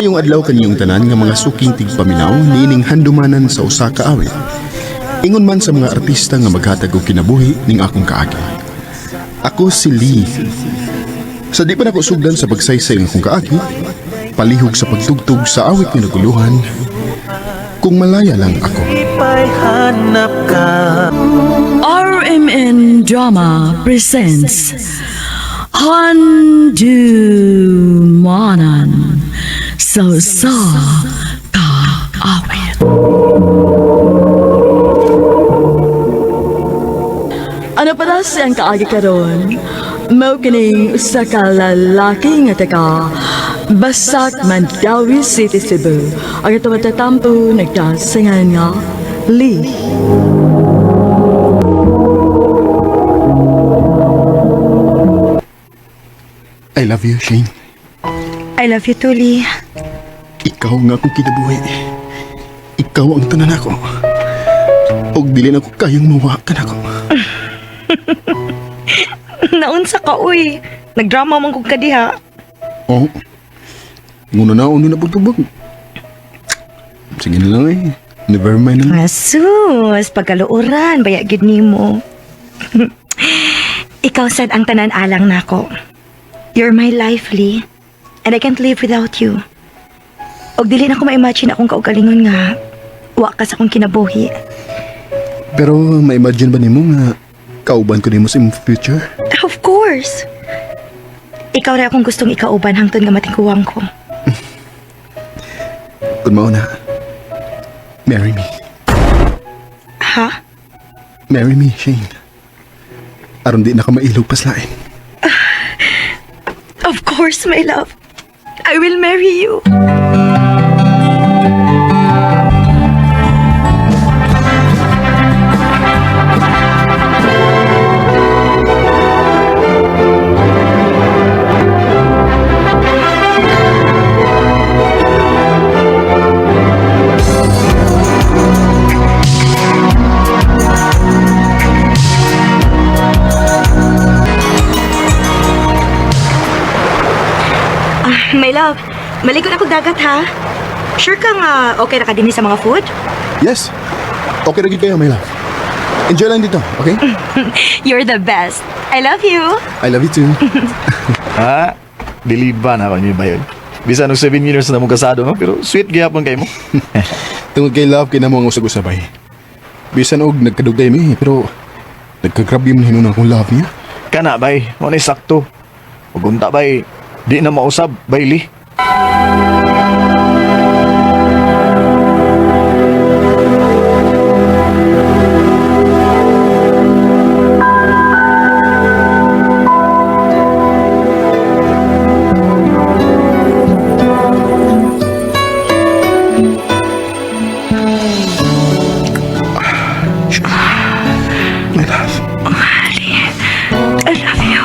Maayong adlaw kaniyong tanan nga mga suking tigpaminaw niining handumanan sa usa ka awit. Ingon man sa mga artista nga maghatag og kinabuhi ning akong kaagi. Ako si Lee. Sa di pa nako sugdan sa pagsaysay ng akong kaagi, palihog sa pagtugtog sa awit nga naguluhan, kung malaya lang ako. Hanap ka. RMN Drama presents Handumanan sa Sa Kaawit. Ano pala siyang kaagi karon? Mao kining usa ka lalaki nga taga Basak, Mandaue City, Cebu. Ang ito matatampo nagdasingan nga Lee. I love you, Shane. I love you too, Lee. Ikaw nga akong kinabuhi. Ikaw ang tanan ako. Og dili na ko kayang mawakan ako. Naunsa ka, uy. Nagdrama man kog kadiha. Oh. Nguna na, una na pagtubag. Sige na lang eh. Never mind na lang. Asus, pagkaluoran, baya gid nimo. Ikaw sad ang tanan alang nako. You're my life, Lee. And I can't live without you. Og dili na ko ma-imagine akong kaugalingon nga wa ka sa akong kinabuhi. Pero ma-imagine ba nimo nga kauban ko nimo sa imong future? Of course. Ikaw ra akong gustong ikauban hangtod nga matingkuwang ko. Kung mao na, marry me. Ha? Marry me, Shane. Aron di na ka mailog paslain. Of course, my love. I will marry you. Ah, my love, maligo na kog dagat ha. Sure ka nga okay ra ka dinhi sa mga food? Yes. Okay ra gid kayo, my love. Enjoy lang dito, okay? You're the best. I love you. I love you too. Ha? Dili ba na ako ba yun? Bisan og 7 years na mo kasado, no? Pero sweet gihapon kay mo. Tungod kay love kay namo ang usag-usabay. Bisan og nagkadugay mi, pero nagkagrabe man hinuon akong love niya. Kana bay, mo ni sakto. Ug unta bay, di na mausab, bay Lee. My love. I love you.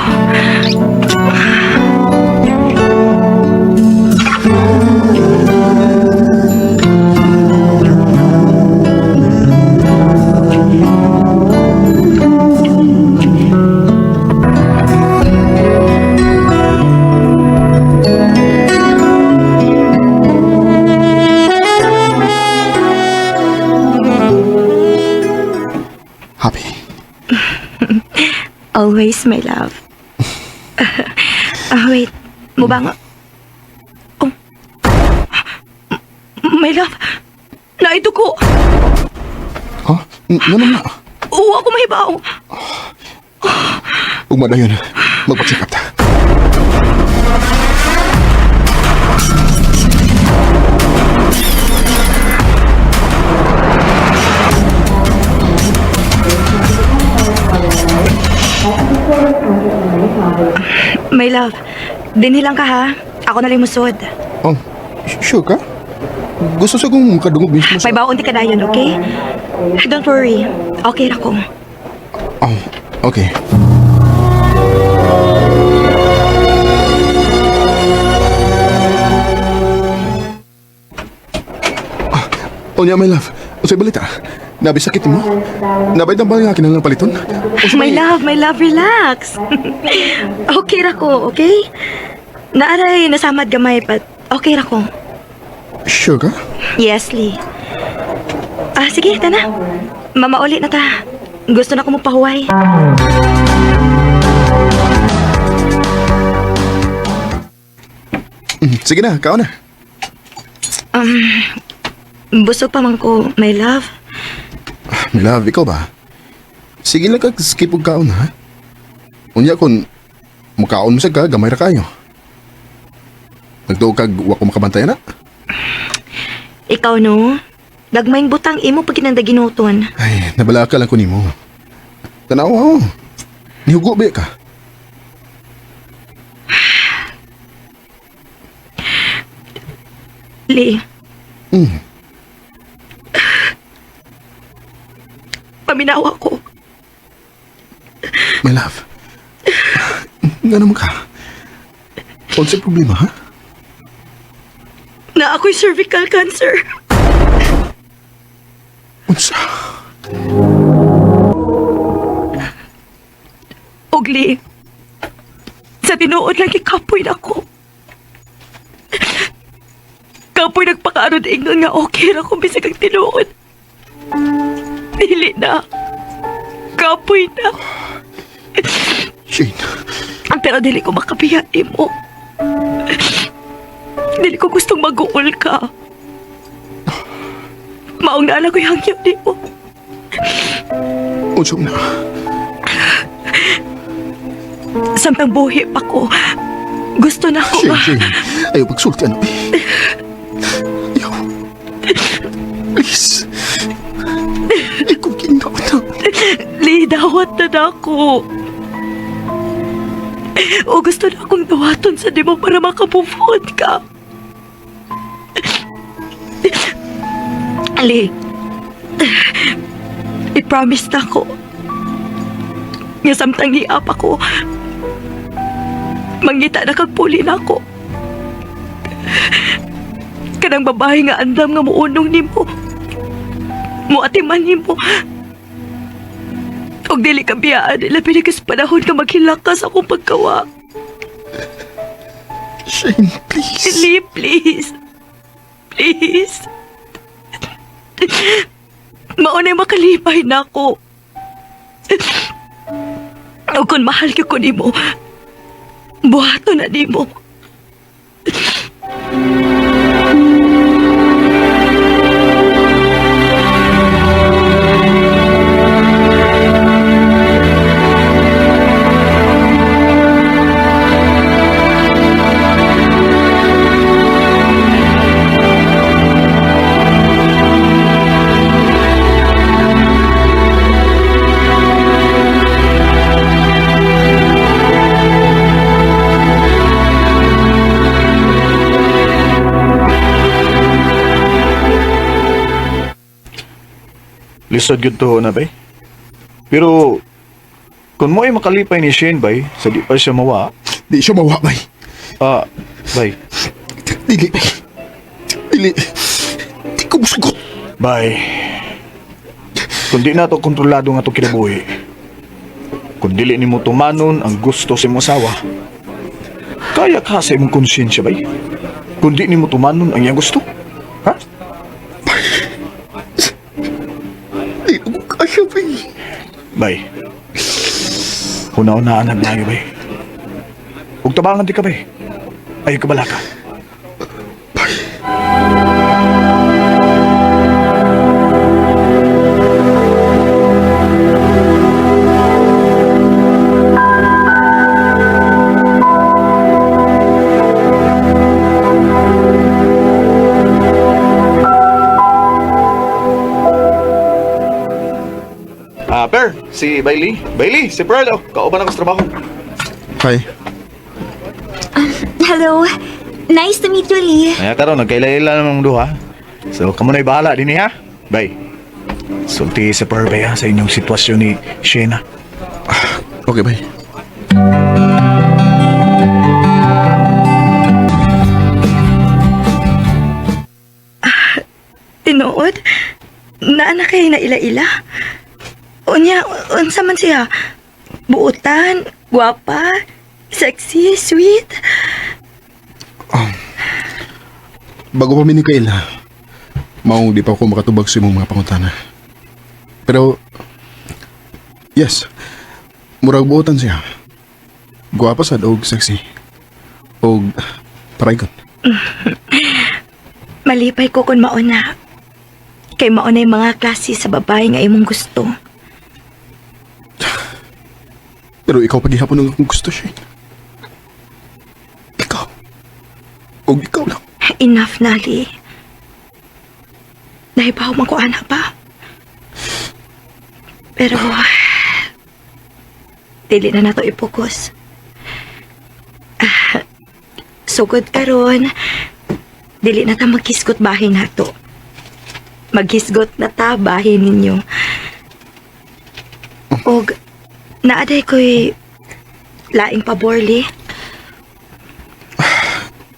Happy. Always, my love. Ah, wait. Mubang. Oh. My love. Naito ko. Ha? Ngano na? Oo, ako mahibaw. Ug madayon, magpa-check up ta. My love, dinhi lang ka ha. Ako na lang musod. Oh, sure ka? Gusto sa kong kadungog mismo sa. May baon di ka dayon, okay? Don't worry. Okay ra ko. Oh, okay. Ah, unya, my love. Unsay balita? Nabi sakit mo? Nabay tambal nga kinahanglan paliton? Unsa My love, relax. Okay ra ko, okay? Naaray, nasamad gamay, but okay ra ko. Sure ka? Yes, Lee. Ah, sige, tana. Mamauli na ta. Gusto na ko magpahuway. Sige na, kaon na. Busog pa man ko, my love. My love, ikaw ba? Sige lang kag skip og kaon ha. Unya kun mukaon mo sa ka, gamay ra kayo. Nagtuo kag wa ko makabantay na. Ikaw no? Gagmayng butang imo pag kinanda ginuton. Ay, nabala ka lang ko nimo. Tanaw oh. Nihugo ba ka? Lee. Paminawa ko. My love. Nga naman ka? Unsay problema ha? Na ako'y cervical cancer. Unsa? Ugli. Sa tinuod lang ikapoy na ko. Kapoy nagpakaarod ingnon nga okay ra ko bisag ang tinuod. Dili na. Kapoy na. Shane, Pero dili ko makabiya imo. Dili ko gustong mag-uol ka. Maong naala ko'y hangyo nimo. unsa na? Samtang buhi pa ko, gusto na ako Shane, nga. Shane. Ayaw pagsulti ano eh. Ayaw. Please. Ikaw ginawa na. Lee, dawat na na ako. O gusto na akong dawaton sa dimo para makamove on ka. Lee, i-promise na ako. Nga samtang niap ako, mangita na kag puli na ako. Kanang babae nga andam nga muunong nimo. Muatiman nimo. Og dili ka biyaan, labi na kas panahon nga maghilak ka sa akong pagkawa. Shane, please. Lee, please. Please. Maunay makalipay na ako. O kung mahal ka ko nimo, buhato na nimo. Lisod gyud to na bay. Pero kung mo ay makalipay ni Shane bay, sa di pa siya mawa, Di siya mawa, bay. ah, bay, Dili, bay. Dili. Di ko musugot. bay. Kung di na to kontrolado nga to kinabuhi, kung dili nimo tumanon ang gusto sa imong asawa, kaya ka sa imong konsyensya bay. Kung di nimo tumanon ang iyang gusto, ha? Di ko kaya, bay. Bay. Huna-hunaan ang layo, bay. Huwag tabangan di ka, bay. Ay, kabala ka. Ah, Per, si Bailey. Bailey, si Pearl, oh. Kauban ako sa trabaho. Hi. Hello. Nice to meet you, Lee. Kaya karon nagkaila-ila namang duha. So, kamo na'y bahala din ha. Bay. Sulti sa Pearl bay ha, sa inyong sitwasyon ni Shena. Okay, bay. Tinuod? Naa na kay na ila-ila? Unya, unsa man siya? Buutan, gwapa, sexy, sweet. Bago pa mi ni Kayla, maong di pa ako makatubag sa imong mga pangutana. Pero, yes, murag buotan siya. Guwapa sad og sexy. Og paraygon. Malipay ko kung mauna. Kay mauna yung mga klase sa babae nga imong gusto. Pero ikaw paghihapon ang akong gusto, Shane. Ikaw. Og ikaw lang. Enough na, Lee. Nahibaw man ko ana pa. Pero, dili na nato ipokus. Ah, sugod karon, dili na ta maghisgot bahin nato. Maghisgot na ta bahin ninyo. Og, naaday ko'y laing pabor, Lee.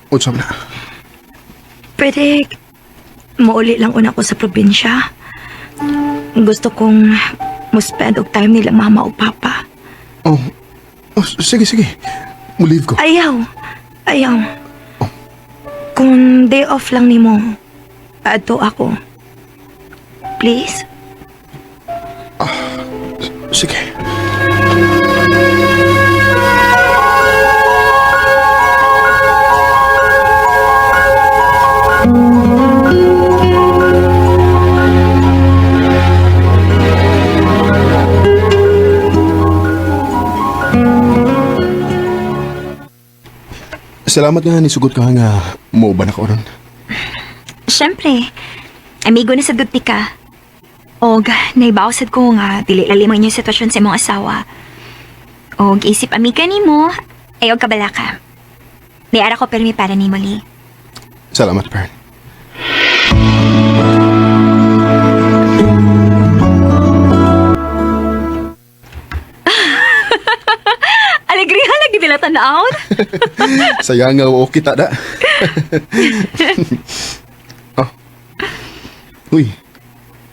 Unsa man na. Pwede, mauli lang una ko sa probinsya. Gusto kong mo spend og time nila mama o papa. Oh, oh sige, sige. Mulive ko. Ayaw. Ayaw. Kung day off lang nimo, adto ako. Please? Sige. Salamat nga nisugot ka nga mo ba na ko ron. Siyempre, amigo na sa dudti ka. Og naibaw sad ko nga dili lalim ang inyong sitwasyon sa imong asawa. Og isip amiga nimo, ayaw kabala ka. Niara ko permi para nimo, Lee. Salamat, Pearl. Alegria lagi nila tan-awon. Saya nga o kita da. Oh. Uy.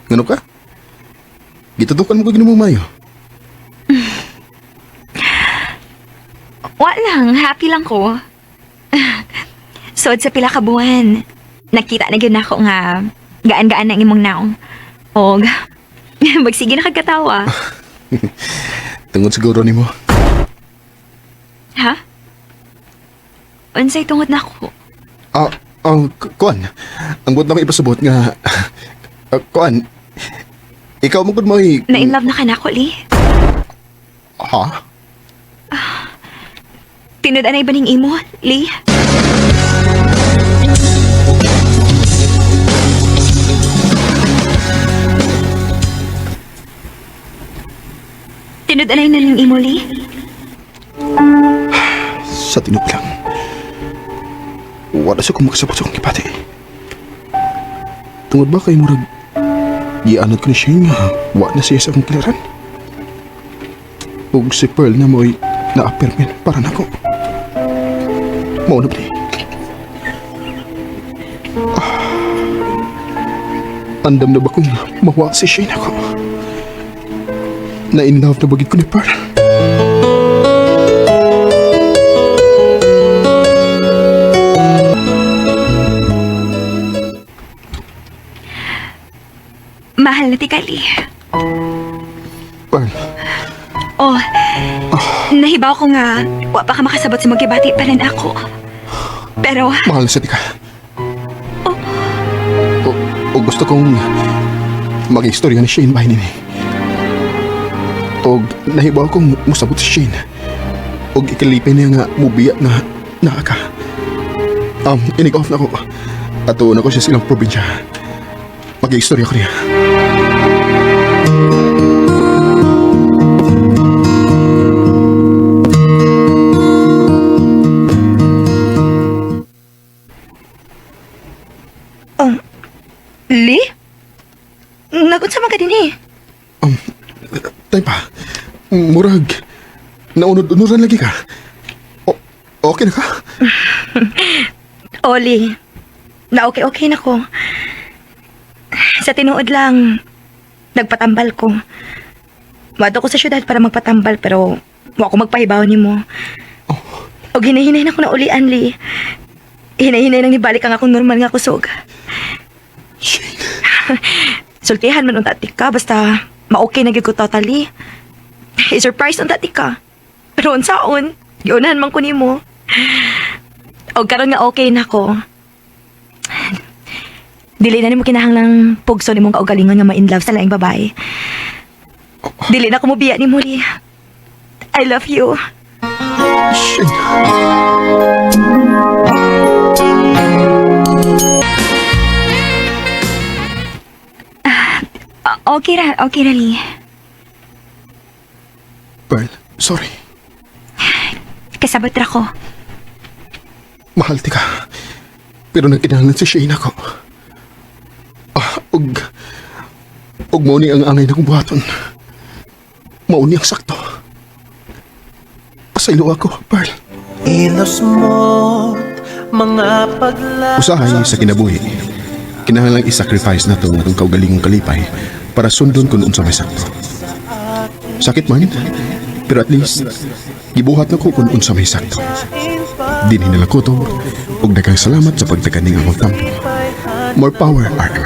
Ngano ka? Gitutukan mo ko ginumong mayo. Wa lang, happy lang ko. Sod sa pila ka buwan, nakita na gyud nako nga gaan-gaan ang imong naong. Og magsige na kag katawa. Tungod siguro nimo. Ha? Unsay tungod nako? Ah, ah, kuan. Ang buot na ko ipasabot nga ah, kuan. Ikaw mo gud mo Na in love na ka nako, Lee? Ha? Tinud-anay ba ning imo, Lee? Tinud-anay na ning imo, Lee? Sa tinuod lang. Wala sa kong makasabot sa akong gipati. Tungod ba kay murag gianod ko ni Shane nga wa na siya sa akong kiliran? Ug si Pearl na mo'y naapirmin para nako. Mao na ba ni? Ah, andam na ba kong mawa si Shane ako? Na in love na bagid ko ni Pearl? Mahal na tika, Lee. Pearl, Oh, nahibaw ko nga, wa pa ka makasabot sa magkibati pa rin ako. Pero, mahal na sa tika. O, o gusto kong mag-istorya ni Shane bahin nini. O nahibaw kong musabot si Shane. O ikilipin niya nga mubiya nga naa ka. Inig off na ko. Ato na ko siya silang probinsya. Mag-istorya ko niya. Oh, Lee? Nagunsa man ka din eh. Tay pa, murag, naunod-unuran lagi ka. O, okay na ka? Oli, na okay-okay na ko. Sa tinuod lang, nagpatambal ko. Wado ko sa syudad para magpatambal pero wa ko magpahibaw nimo. Og hinahinay na ko na ulian, Lee. Hinay-hinay nang nibalik ang akong normal nga kusog. Shane. Sultihan man unta ti ka basta ma-okay na gyud ko totally. I-surprise unta ti ka. Pero unsaon, giunahan man ko nimo. Og karon nga okay na ko. Dili na nimo kinahanglang pugso nimong kaugalingon nga ma-in love sa laing babae. Dili na ko mobiya nimo, Lee. I love you. Shane. Okay ra, Lee. Pearl, sorry. Kasabot ra ko. Mahal ti ka. Pero nagkinahanglan si Shane ako. Ah, og mao ni ang angay na kong buhaton. Mao ni ang sakto. Pasaylo ako, Pearl. Kilos mo't mga pagla Usahay sa kinabuhi. Kinahanglan i-sacrifice nato ang atong kaugalingong kalipay para sundon kung unsa may sakto. Sakit man, pero at least gibuhat nako kung unsa may sakto. Dinhi nila ko to, ug daghang salamat sa pagtaga ning akong tampo. More power, RM.